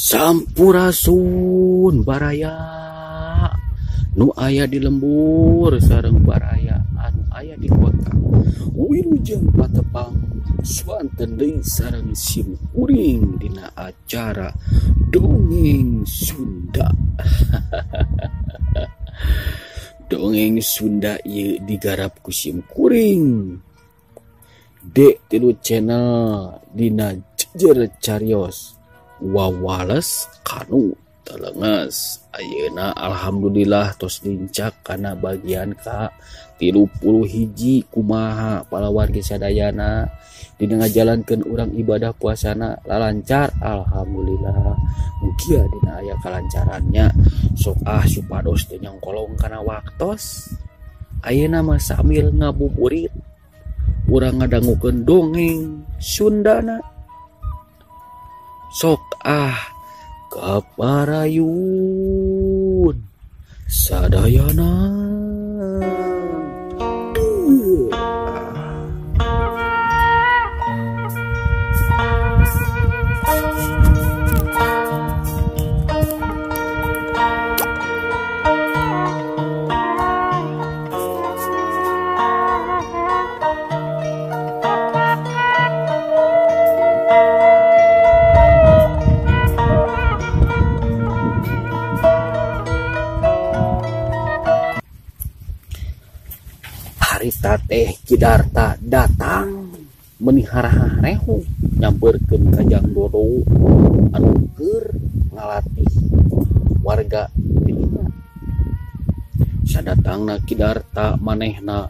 Sampurasun baraya nu aya di lembur sareng baraya anu aya di kota. Wilujeng patepang swanten deui sareng sim kuring dina acara Dongeng Sunda. Dongeng Sunda ieu digarap ku sim kuring D3 channel dina jejer carios wawales kanu telenges. Ayeuna alhamdulillah tos lincak kana bagian ka 31. Kumaha palawargi sadayana dina ngajalankeun urang ibadah puasana lalancar, alhamdulillah. Mugia dina aya kalancarannya. Sok ah supados teu nyongkolong kana waktos. Ayeuna mah sambil ngabuburit urang ngadangukeun dongeng Sundana. Sok ah kaparayun sadayana. Harita teh Kidarta datang menihara rehu nyamperkeun ka Jang Dodo anu keur ngalatih warga didinya. Sadatangna Kidarta manehna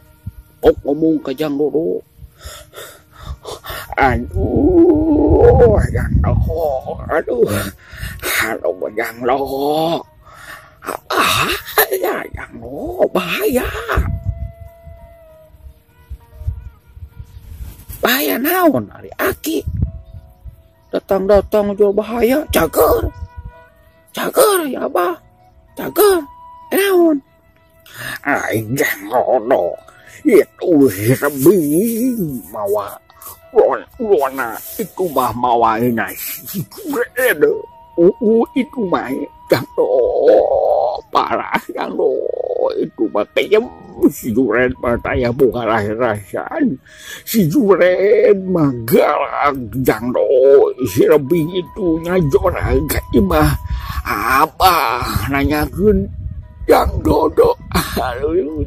ok ngomong ka Jang Dodo. Aduh, Jang Dodo, aduh, aduh Jang Dodo, bahaya Jang Dodo, bahaya. Bahaya naon ari aki datang-datang jual bahaya cager cager ya abah cager naon ai Jang Dodo itu rebing mawa lona itu mah mawa nasi itu mah Jang Dodo parah Jang Dodo itu mah kayem si Juren mah taya buka rahasia si Juren mah galak Jang Dodo si rebing itu ngajorag imah abah nanyakeun Jang Dodo aduh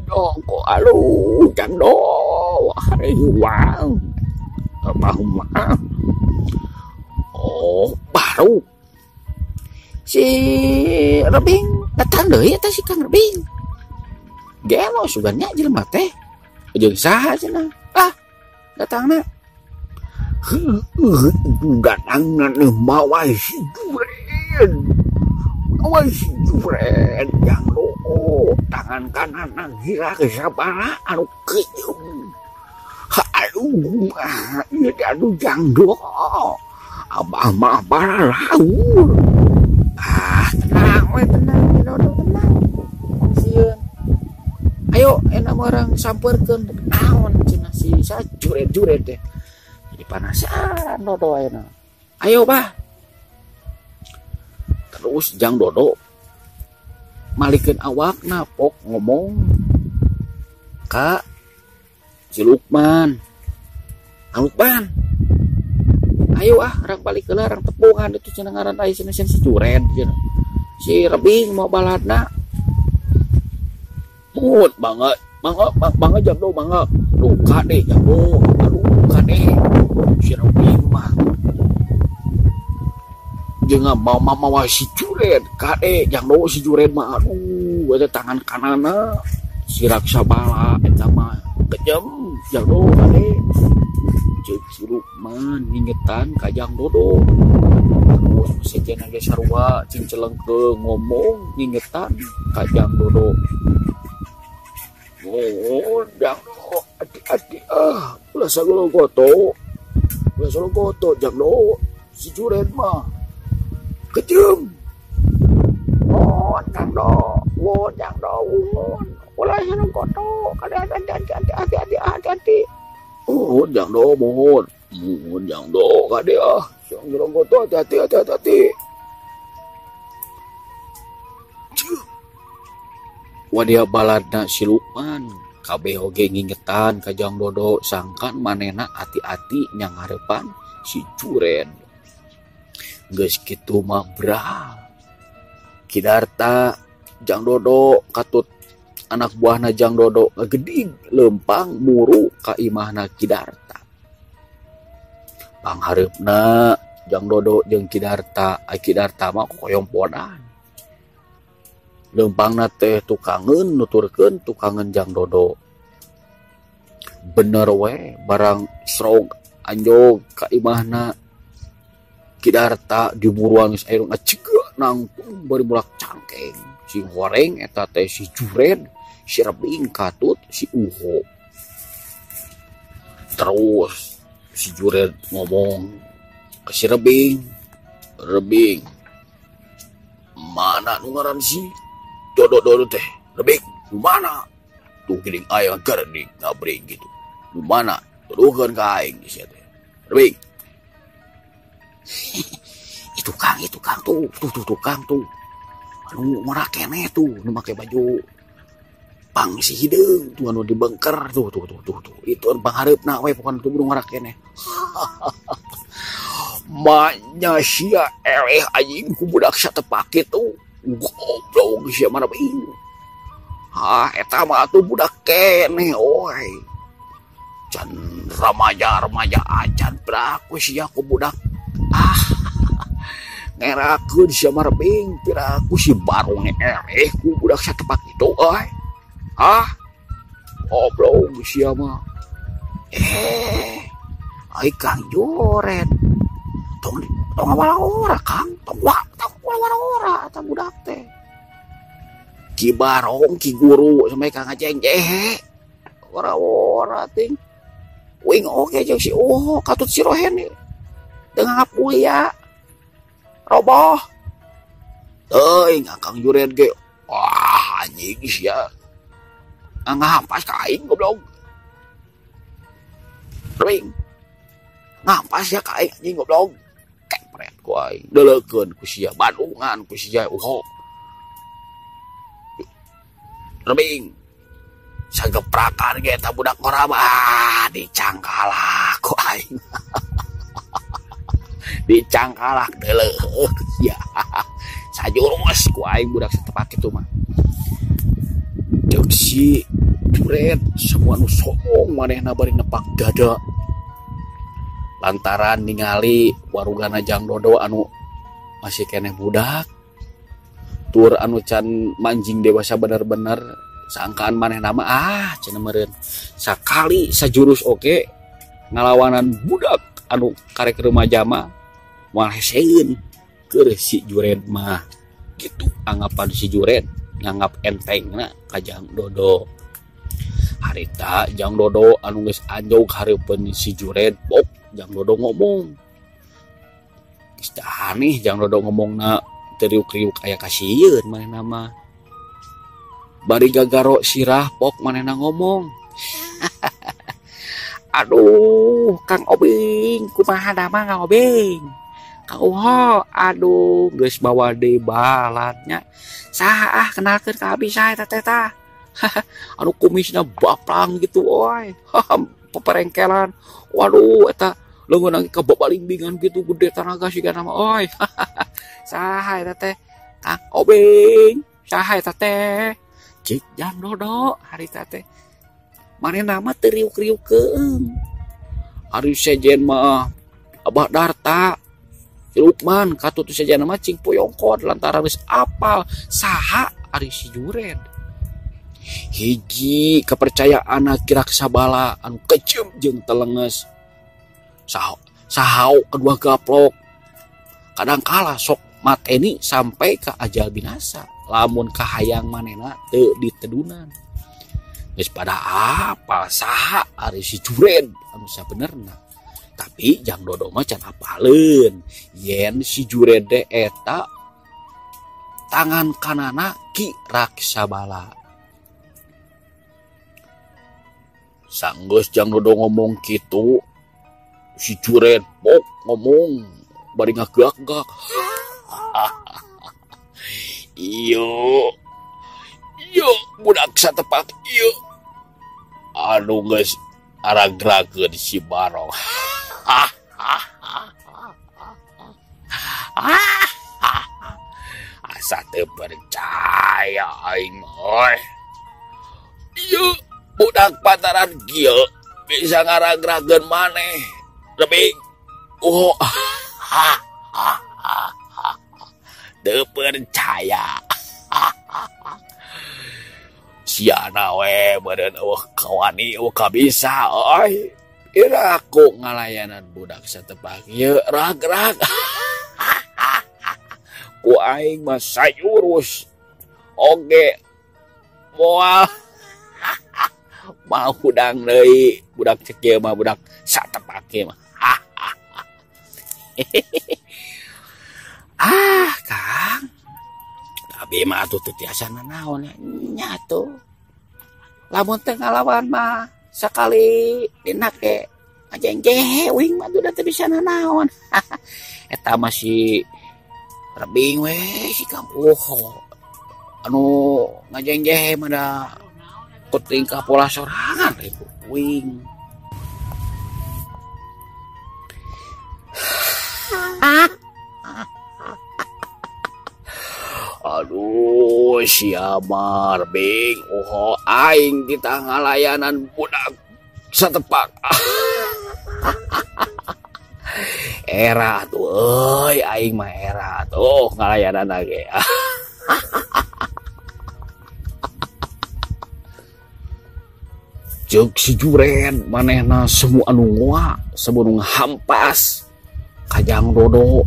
kok aduh Jang Dodo aduh abah mah oh baru si rebing datang deui eta si Kang Rebing gelo sugannya jelema teh jeung saha cenah ah datangna datangna mawa si Juren mawa si Juren Jang Dodo tangan kanan gira ke sabara anu keuyeum aduh ieu aduh Jang Dodo abah mah baralaur ah tenang we tenang Dodo tenang sieun ayo enak orang samperkeun naon cenah si juret-juret teh jadi panasaran Dodo ayeuna ayo bah terus Jang Dodo malikeun awakna pok ngomong ka si Lukman. Kang Lukman ayo ah rang balik heula rang tepungan itu cenah ngaran aya cenah si Juret cenah si Rebing mau baladna mut banget banget banget Jang Dodo banget luka deh Jang Dodo luka deh si Rebing mah jeung mau mawa si Juret kade Jang Dodo si Juret mah aduh eta tangan kananna si Raksabala eta mah kejam Jang Dodo kade ceuk si Lukman ngingetan ka Jang Dodo terus sejenna ge sarua cing celengkeung ngomong ngingetan ka Jang Dodo. Oh, Jang Dodo, hati-hati ah, ulah sagolo goto Jang Dodo, si Juren mah kejam. Oh, Jang Dodo, oh Jang Dodo, ulah sagolo goto, hati-hati, hati-hati. Oh, Jang Dodo mohon, mohon Jang Dodo, kade ah, Jang Dodo hati-hati, hati-hati. Wadia baladna si Lukman kabeh oge ngingetan ka Jang Dodo sangkan manehna ati-ati nyangarepan si Jured. Geus kitu mah bra. Ki Darta Jang Dodo katut anak buahna Jang Dodo ngagedig lempang muru ka imahna Ki Darta. Panghareupna Jang Dodo jeung Ki Darta, ai Ki Darta mah koyomponan. Lempangna teh tukangeun nuturkeun tukangeun Jang Dodo. Bener we barang srog anjog ka imahna Ki Darta diburuan geus aya ngacegak nangtung bari mulak cangkeng. Si goreng eta teh si Jured, si Rebing katut si Uho. Terus si Jured ngomong ke si Rebing, "Rebing, mana nu ngaran si Dodo-dodo teh? Rebing, nu mana? Tuh geuning aya geuning ngabring gitu. Nu mana? Tuduhkeun ka aing sia teh. Rebing." Itu Kang tuh, tuh Kang tuh. Anu ngora keneh tuh, nu make baju pang si hideung tuh anu dibengker tuh. Itu anu panghareupna we pokona tuh ngora keneh. Manya sia eleh anjing ku budak satepak kitu. Goblok sia mana bing. Ah eta mah atuh budak keneh oy. Can remaja-remaja acan piraku sia ku budak. Ah ngerakeun sia mah rebing piraku si barong eleh ku budak satepak kitu euy. Ah goblok sia mah. Ai Kang Jured. Tong ngawala-ora Kang, tong ngawala-ora eta budak teh. Ki Barong, Ki Guru sampai Kang Aceng jehe. Ora-ora ting. Uing oge jeung si Uho katut si Rohen teu nganggap mulia. Roboh. Teuing Kang Jured ge. Wah anjing sia. Ngahampas ka aing goblok. Ring. Ngampas ya ka aing anjing goblok. Kepret ku aing. Deuleukeun ku sia, badungan ku sia Uho. Rebing. Sageprakan ge eta budak ngora mah dicangkalak ku aing. Dicangkalak deuleuh sia. Sajurus ku aing budak satepak kitu mah. Ceuk si Jured semua nu sombong manehna bari nepak dada. Lantaran ningali warugana Jang Dodo anu masih keneh budak tur anu can manjing dewasa bener-bener sangkaan manehna mah ah cenah meureun sakali sajurus oge ngalawanan budak anu karek remaja mah moal heseun keur si Jured mah gitu anggapan si Jured nganggap entengna ka Jang Dodo. Harita Jang Dodo anu geus anjog hareupeun si Jured bok Jang Dodo ngomong. Geus aneh Jang Dodo ngomongna teu riuk-riuk aya kasieun manehna mah. Bari gagaro sirah pok manehna ngomong. Aduh, Kang Obing, kumaha damang Kang Obing? Kang Uho, aduh, geus bawa deui balatnya. Saha ah kenalkeun ka abi saha eta teh tah. Anu kumisna baplang gitu oi. Peperengkelan. Waduh eta leungeun ka babalingbingan gitu gede tanaga sigana mah oi. Saha eta teh? Kang Obing, saha eta teh? Cik Jang Dodo harita teh. Manehna mah teu riuk-riuk keung. Ari sejen mah Abah Darta, si Lukman katut sejen mah cing poyongkot lantaran geus apal saha ari si Jured. Hiji kepercayaan Ki Raksabala anu kejem jeung telenges. Sahau kedua gaplok. Kadang kala sok mateni sampai ka ajal binasa. Lamun kahayang manehna teu ditedunan. Geus pada apal saha ari si Jured anu sabenerna. Tapi Jang Dodo mah can apaleun yen si Jured eta tangan kanana Ki Raksabala. Sanggeus Jang Dodo ngomong kitu, si Jured bok ngomong bari ngagak-gak. Iyo, Ieu budak satepak ieu anu geus aragrakeun si Barong. Asa teu percaya aing mah. Ieu budak pantaran kieu bisa ngaragrakeun maneh. Rebing. Oh. Teu percaya. Siana we meureun eueuh kawani eueuh kabisa euy. Ira aku ngalayanan budak satepak ieu rag-rag. Ku aing mah sayurus oge moal mau hudang deui budak cek ieu mah budak satepak ieu mah. Ah, Kang. Abi mah atuh teu tiasa nanaon nya atuh. Lamun teu ngalawan mah sakali dina ge ngajengjehe uing mah udah teu bisa nanaon. Eta mah si Rebing we si Kang Uho. Anu ngajengjehe mah da ku tingkah pola sorangan ribu uing. Aduh, siapa Rebing Uho aing di tangalayanan budak satepak. Era tuh euy aing mah era tuh ngalayanan lagi. Ceuk si Juren manehna semua anu ngoa, semua anu hampas kajang Dodo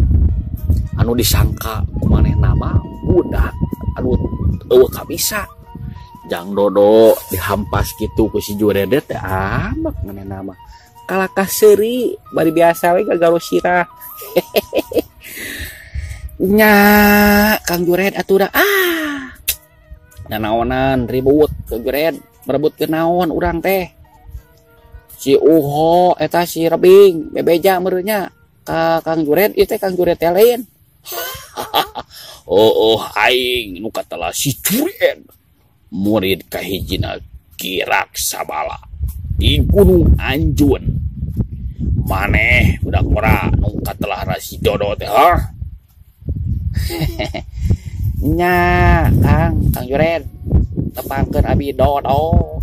anu disangka ku manehna mah budak anu eueuh kabisa. Jang Dodo dihampas kitu ku si Juren teh amak manehna mah. Kalakah seuri bari biasa we gagaro sirah. Nya Kang Juren atuh da ah. Nanaonan ribut Kang Juren merebut ke naon urang teh. Si Uho eta si Rebing bebeja meureunnya ka Kang Juren ieu teh Kang Juren teh lain. Oh, aing nu katelah si Juren murid kahijina Ki Raksabala di Gunung Anjun. Maneh budak ora nu katelah si Dodo teh hah? Nya Kang Kang Juren tepangkeun abi Dodo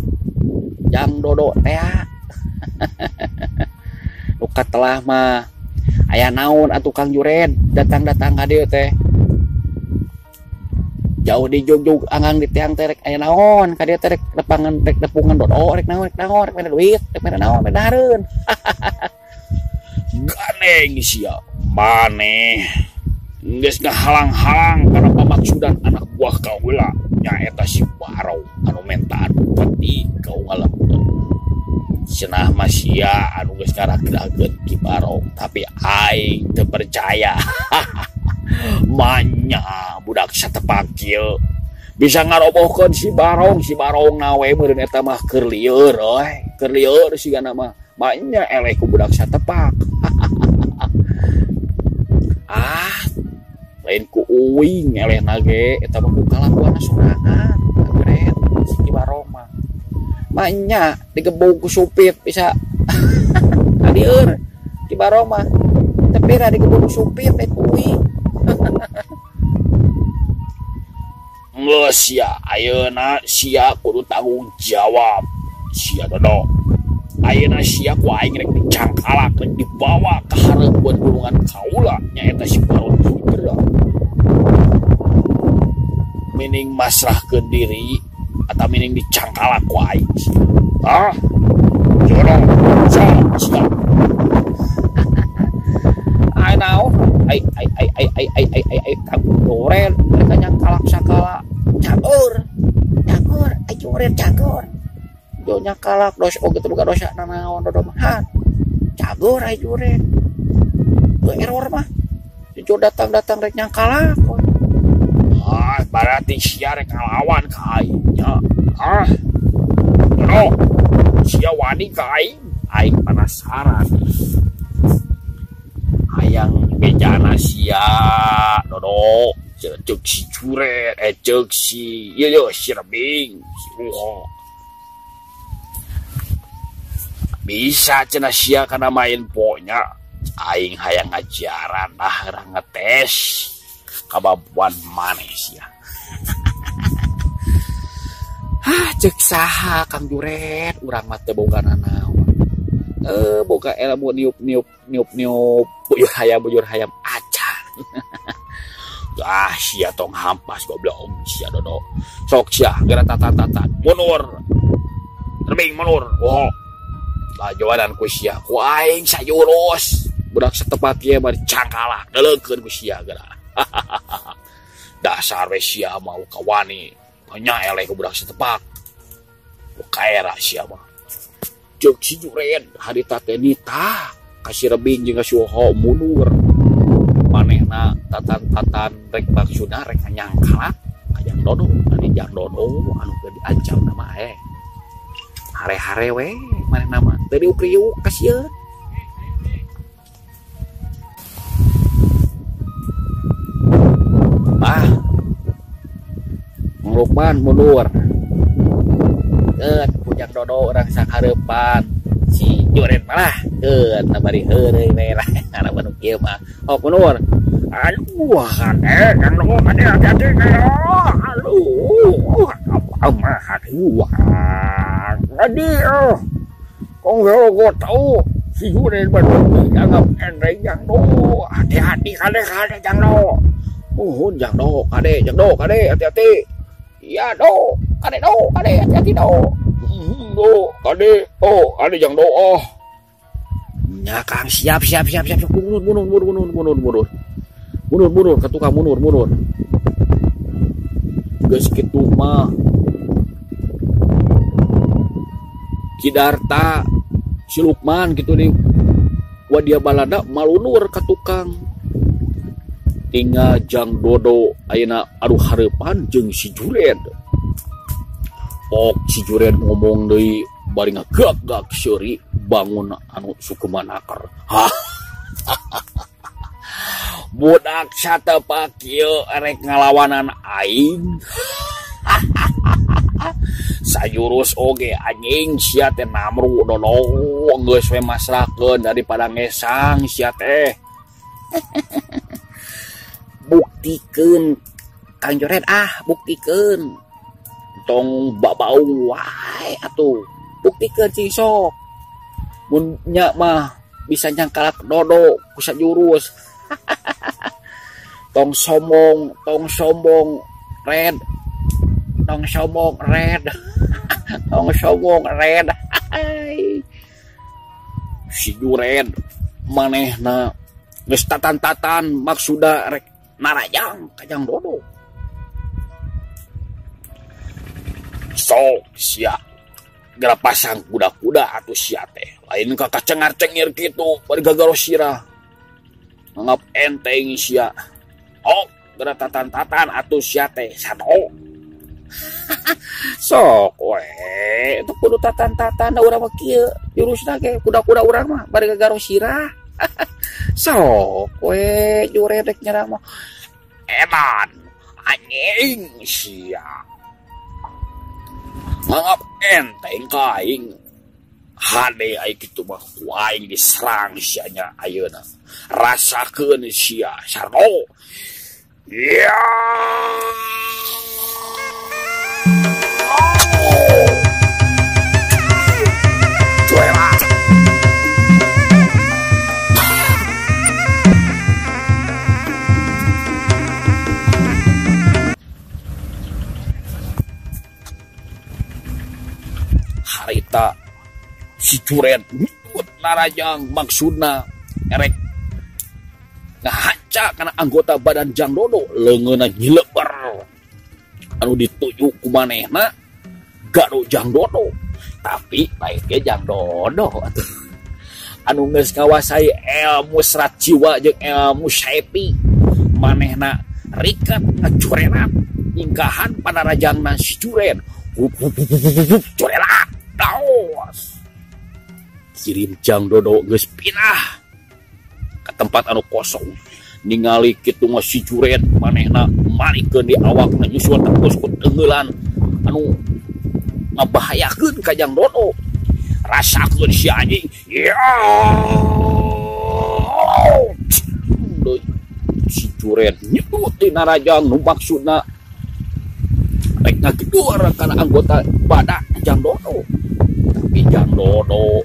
jang Dodo teh. Nu katelah mah aya naon atuh Kang Juren datang-datang ka dieu teh. Jauh di jugjug anggang di tiang teh rek aya naon ka dieu teh rek lepangan rek nepungan Dodo rek naon rek naon rek mere duit rek mere naon mere dahareun. Ganeng sia maneh geus ngahalang-halang kana pamaksudan anak buah kaula nyaeta si Barong anu mentaan peti kau ngalemkeun. Cenah mah sia anu geus ngaragrageun Ki Barong tapi aing teu percaya. Manya budak satepak kieu bisa ngarobohkeun si Barong, si Barong na we meureun eta mah keur lieur euy, keur lieur sigana mah. Manya eleh ku budak satepak. Ah, lain ku uing elehna ge eta mah ku kalakuanna sorangan. Keren si Ki Barong mah. Manya digebug ku supit bisa kadieur Ki Barong mah. Tapi ra digebug ku supit teh ku uing. Geus sia ayeuna sia kudu tanggung jawab sia Dodo. Ayeuna sia ku aing rek dicangkalak rek dibawa ka hareupeun gunungan kaula nyaeta si Barong Sudra. Mining masrahkeun diri atau mining dicangkalak ku aing sia. Ah, Dodo, sok sia. Ai naon? Ai ai ai ai ai ai ai ai ai Kang Juren mereka nyangkalak sakala cagur cagur ai Juren cagur jo nyakalak dos oge teu boga dosa nanaon Dodo mah cagur ai Juren teu error mah jo datang-datang rek nyangkalak. Ah berarti sia rek ngalawan ka aing nya. Ah Dodo sia wani ka aing, aing penasaran. Hayang bejana sia Dodo Cek si Juret, cek si ieu si Rebing, si Uho. Bisa cenah sia kana main poknya aing hayang ngajaran lah urang ngetes kemampuan maneh sia. Hah, cek saha Kang Juret, urang mah teu boga nanaon. Boga ilmu niup-niup niup-niup bujur hayam acan. Ah, sia tong hampas goblok sia dodo. Sok sia geura tatan-tatan mundur. Rebing mundur. Oh. Lajoanan ku sia, ku aing sajurus. Budak setepat ieu mah dicangkalak, deulekeun ku sia geura. Dasar we sia mau kawani. Nya eleh ku budak setepak. Ku kaera sia mah. Ceuk si Juret harita teh nitah ka si Rebing jeung ka si Oho mundur. Manehna tatan-tatan rek maksudna rek nyangkalak ka Jang Dodo, ari Jang Dodo anu keur diancam mah Hare-hare we manehna mah teu diuk-riuk ka sieun. Ah. Lukman mundur. Keun ku Jang Dodo urang sakareupan si Juret malah keun bari heureuy we lah ngaran nu kieu mah. Oh mundur. Aduh, kade Jang Dodo kade hati-hati aduh. Apa mah aduh. Kade oh. Kong go tau si Juret baru dianggap enteng Jang Dodo. Hati-hati kade kade Jang Dodo. Muhun Jang Dodo kade Jang Dodo kade hati-hati. Iya do, kade do, kade hati-hati do. Do, kade, oh, kade Jang Do oh. Nya Kang siap siap siap siap mundur mundur mundur mundur mundur. Mundur mundur ka tukang mundur mundur. Geus kitu mah. Kidarta si Lukman kitu di Wadia Balada malunur ka tukang. Tinggal Jang Dodo ayeuna aduh hareupan jeung si Juret. Pok si Juret ngomong deui bari ngagak-gak seuri bangun anu sukeumanaker. Budak satepak kieu rek ngalawanan aing. Sajurus oge anjing sia teh namru dodo geus we masrahkeun daripada ngesang sia teh. Buktikeun Kang Juret ah buktikeun tong babau wae atuh buktikeun cing sok mun nya mah bisa nyangkalak dodo ku sajurus. Tong sombong red tong sombong red tong sombong red. Si Juret manehna geus tatan-tatan maksuda rek narajang ka Jang Dodo. Sok sia geura pasang kuda-kuda atuh sia teh lain ka kacengar-cengir kitu bari gagaro sirah nganggap enteng sia. Oh geura tatan-tatan atuh sia teh sado. Sok we itu kudu tatan-tatan da urang mah kieu jurusna ge kuda-kuda urang mah bari gagaro sirah. Sok we Juret rek nyerang mah edan anjing sia nganggap enteng ka aing hade aing kitu mah ku aing diserang sia nya ayeuna rasakeun sia sardo. Ya harita si Juret nyebut narajang maksudna erek ngahaca kana anggota badan Jang Dodo leungeunna nyileber anu dituju ku manehna gado Jang Dodo tapi baik ge Jang Dodo atuh anu geus ngawasai ilmu serat jiwa jeung ilmu saepi manehna rikat ngacurerat nyingkahan panarajangna si Juret curerat daos kirim Jang Dodo geus pindah ke tempat anu kosong Ningali kitu mah si Juret manehna malikeun di awakna nyusul tepus ku teungeulan anu ngabahayakeun ka Jang Dodo. Rasakeun si anjing. Ya. Si Juret nyebut dina rajang nu maksudna rek ngageduar kana anggota badak Jang Dodo. Tapi Jang Dodo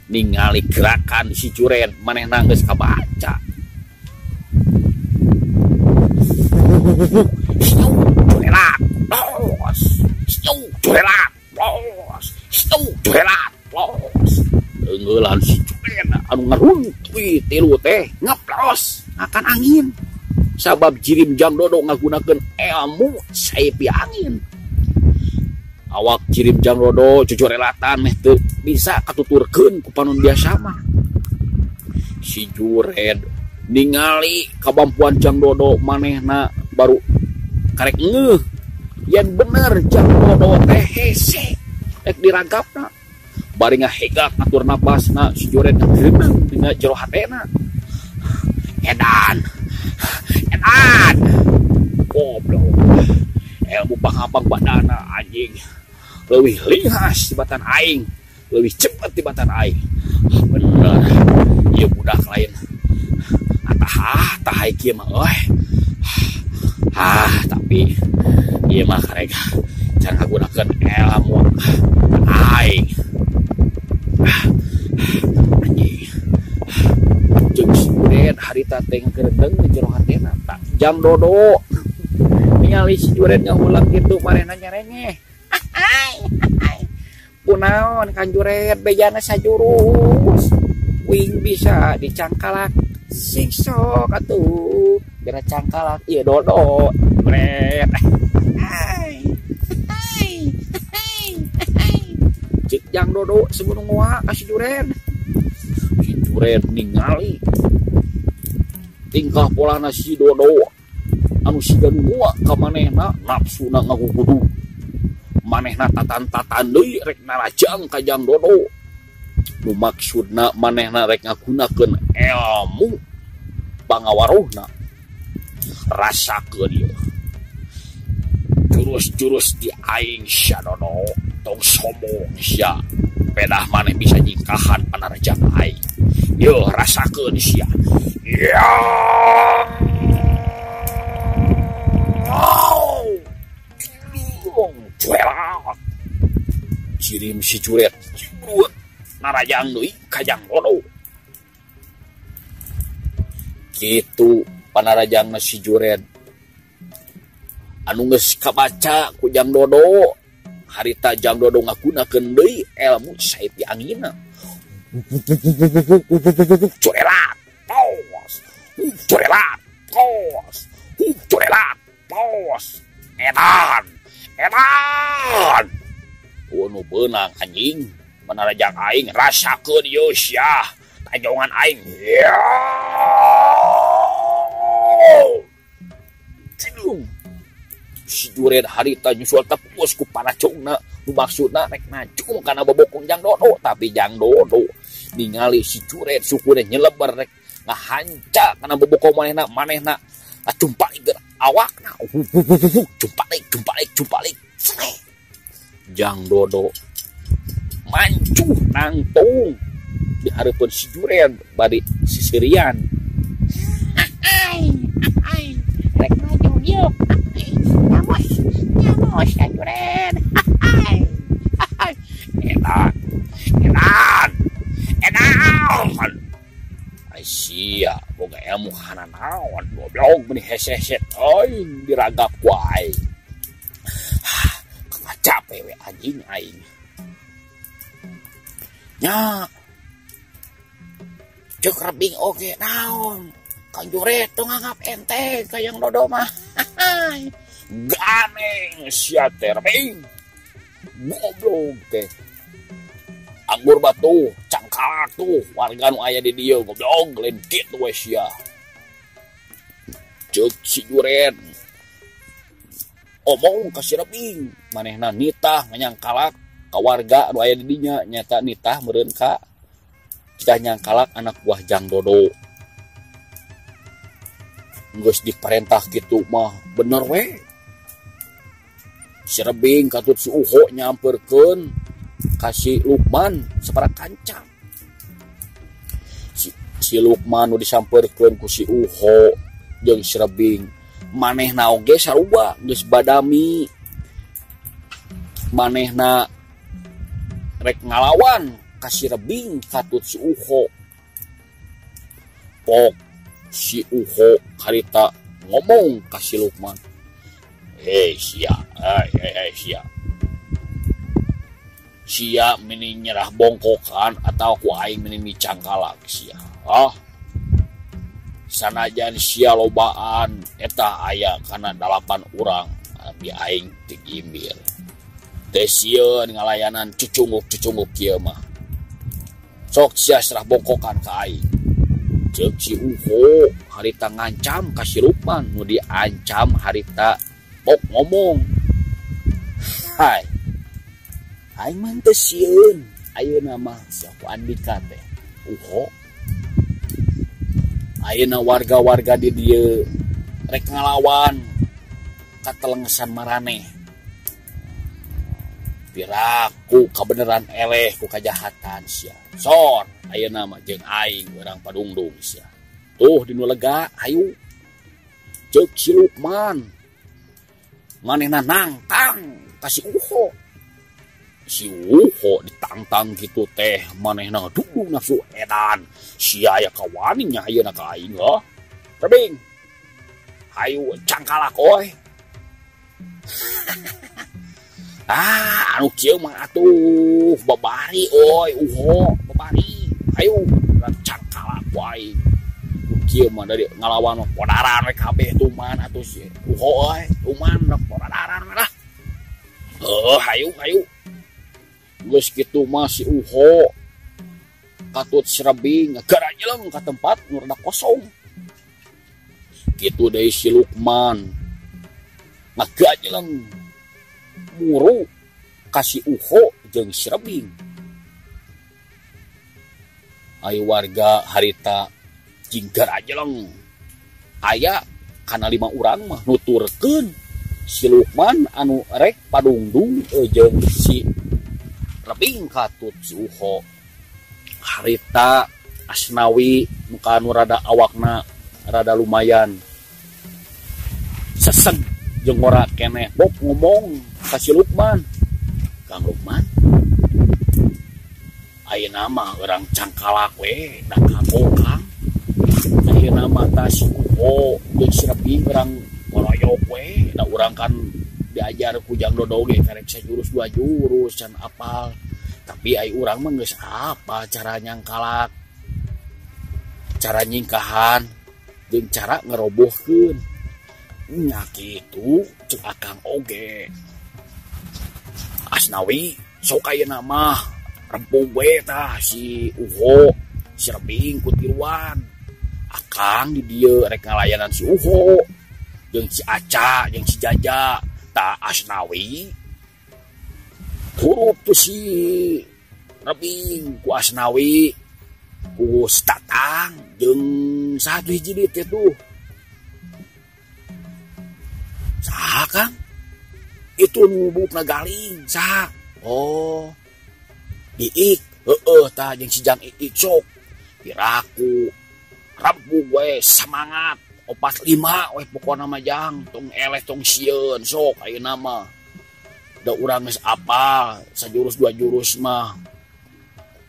ningali gerakan si Juret manehna geus kabaca. Jurelat, los, jurelat, los, jurelat, los. Teungeulan si Juret anu ngaruntui tilu teh ngeplos akan angin. Sabab jirim Jang Dodo ngagunakeun ilmu saipi angin. Awak jirim Jang Dodo jujurelatan meh teu bisa katuturkeun ku panon biasa mah. Si Juret ningali kabampuan Jang Dodo manehna baru karek ngeuh yen bener Jang Dodo teh hese rek diragapna. Bari ngahegak ngatur napasna si Juret ngagreuneng dina jero hatena. Edan. Edan. Goblok. Ilmu pangapang badana anjing. Leuwih lihas tibatan aing, leuwih cepet tibatan aing. Bener. Ieu budak lain. Atah tah kieu mah euy. Ah, tapi ieu mah karek can ngagunakeun ilmu aing. Anjing. Jeung si Juret harita teh ngageredeng di jero hatena. Tak Jang Dodo ningali si Juret ngahulang kitu manehna nyerengeh. Kunaon Kang Juret bejana sajurus. Wing bisa dicangkalak sing sok atuh. Bera cangkalak ieu Dodo Juret. Cik Jang Dodo sebelum ngoa ka si Juret. Si Juret ningali tingkah polana si Dodo anu siga ngoa ka manehna nafsuna ngagugudu. Manehna tatan-tatan deui rek narajang ka Jang Dodo. Nu maksudna manehna rek ngagunakeun ilmu pangawaruhna. Rasakeun ieu. Jurus-jurus di aing sia Dodo. Tong sombong sia. Pedah maneh bisa nyingkahan panarajang aing. Yeuh rasakeun sia. Ya. Cuelat. Jirim si Juret cibrut narajang deui ka Jang Dodo. Kitu panarajangna si Juret anu geus kabaca ku Jang Dodo. Harita Jang Dodo ngagunakeun deui ilmu saipi anginna. Cuelat, tos. Cuelat, tos. Cuelat, tos. Edan. Edan. Nu beunang anjing, manarajang aing rasakeun ieu sia. Tajongan aing. Ya. Cilung. Si Juret harita nyusul tepus ku paracungna. Nu maksudna rek najung kana bobokong Jang Dodo, tapi Jang Dodo ningali si Juret sukuna nyelebar rek ngahanca kana bobokong manehna, manehna ngacumpalikeun awakna. Cumpalik, cumpalik, cumpalik. Jang Dodo mancuh nangtung di hareupeun si Juret bari sisirian. Rek najung ieu. Nyamos, nyamos ya Juret. Edan, edan, edan. Sia boga ilmu kana naon goblok meuni hese-hese aing diragap ku aing. Capek we anjing aing. Nya. Ceuk rebing oge naon? Kang Juret teu nganggap enteng ka Jang Dodo mah. Ganeng sia teh rebing. Goblok teh. Anggur batu, cangkalak tuh warga nu aya di dieu goblok lain kitu we sia. Ceuk si Juret omong ka si Rebing, manehna nitah nganyangkalak ka warga anu aya di dinya, nyata nitah meureun ka cicah nyangkalak anak buah Jang Dodo. Geus diperintah kitu mah bener we. Si Rebing katut si Uho nyamperkeun ka si Lukman sapara kanca. Si Lukman nu disamperkeun ku si Uho jeung si Rebing manehna oge sarua geus badami. Manehna rek ngalawan ka si Rebing katut si Uho. Pok si Uho harita ngomong ka si Lukman. Hei sia, hei sia. Sia meni nyerah bongkokan atau ku aing meni micangkalak sia. Ah. Sanajan sia lobaan eta aya kana 8 urang abi aing teu gimbir. Teh sieun ngalayanan cucunguk-cucunguk kieu mah. Sok sia serah bongkokan ka aing. Ceuk si Uho harita ngancam ka si Lukman nu diancam harita pok ngomong. Hai. Aing mah teu sieun ayeuna mah sia ku Andika teh. Uho. Ayeuna warga-warga di dieu rek ngalawan katelengesan maraneh. Piraku kabeneran eleh ku kajahatan sia. Sor ayeuna mah jeung aing urang padungdung sia. Tuh dinu lega hayu. Ceuk si Lukman. Manehna nangtang ka si Uho. Si Uho ditantang kitu teh manehna duh nafsu edan. Sia aya kawani nya ayeuna ka aing heuh. Rebing. Hayu cangkalak oy. Ah, anu kieu mah atuh babari oy Uho, babari. Hayu urang cangkalak ku aing. Kieu mah dari ngalawan mah podaran we kabeh tuman atuh si Uho euy, tuman podaran we lah. Heuh, hayu hayu. Geus kitu mah si Uho katut si Rebing garanyeleng ka tempat nu rada kosong. Kitu deui si Lukman ngaganyeleng muru ka si Uho jeung si Rebing. Ayo warga harita jeung garanyeleng aya kana 5 urang mah nuturkeun si Lukman anu rek padungdung jeung si Rebing katut si Uho. Harita Asnawi muka anu rada awakna rada lumayan seseg jeung ora keneh bok ngomong ka si Lukman. Kang Lukman ayeuna mah urang cangkalak we da kago Kang. Ayeuna mah tah si Uho jeung si Rebing urang koroyok we da urang kan diajar ku Jang Dodo ge karek sajurus 2 jurus can apal. Tapi ai urang mah geus apal cara nyangkalak, cara nyingkahan jeung cara ngerobohkeun. Nya kitu ceuk akang oge. Asnawi sok ayeuna mah rempung we tah si Uho, si Rebing ku tiluan. Akang di dieu rek ngalayanan si Uho jeung si Aca jeung si Jaja. Ta Asnawi hurup tuh si Rebing ku Asnawi ku Tatang jeung satu hiji deui teh tuh. Saha Kang? Itu nu buukna galing saha? Oh. Iik heueuh tah jeung si Jang Iik sok. Piraku rempug we semangat 4 5 we pokona mah Jang tong eleh tong sieun sok ayeuna mah. Da urang geus apal sajurus 2 jurus mah.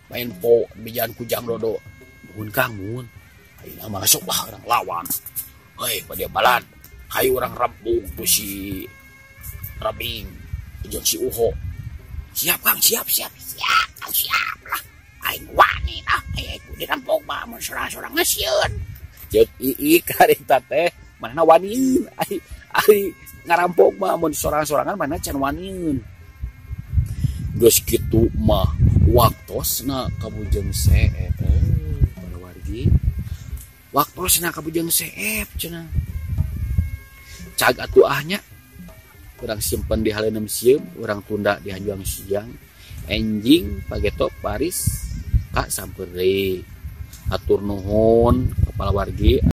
Main po bijan ku Jang Dodo. Nuhun Kang nuhun. Ayeuna mah sok lah urang lawan. Heuy bade balad. Hayu urang rempug ku si Rebing jeung si Uho. Siap Kang, siap siap siap Kang siap lah. Aing wani ah aing ku dirempug mah mun sorang-sorang sieun. Ceuk Iik harita teh manehna waniun. Ari ngarampok mah mun sorang-sorangan manehna can waniun. Geus kitu mah waktosna ka Bujeng Seep. Para wargi. Waktosna ka Bujeng Seep cenah. Cag atuh ahnya. Urang simpen di haleunam sieum, urang tunda di hanjuang siang. Enjing pageto Paris ka sampeureuy. Atur nuhun kepala wargi.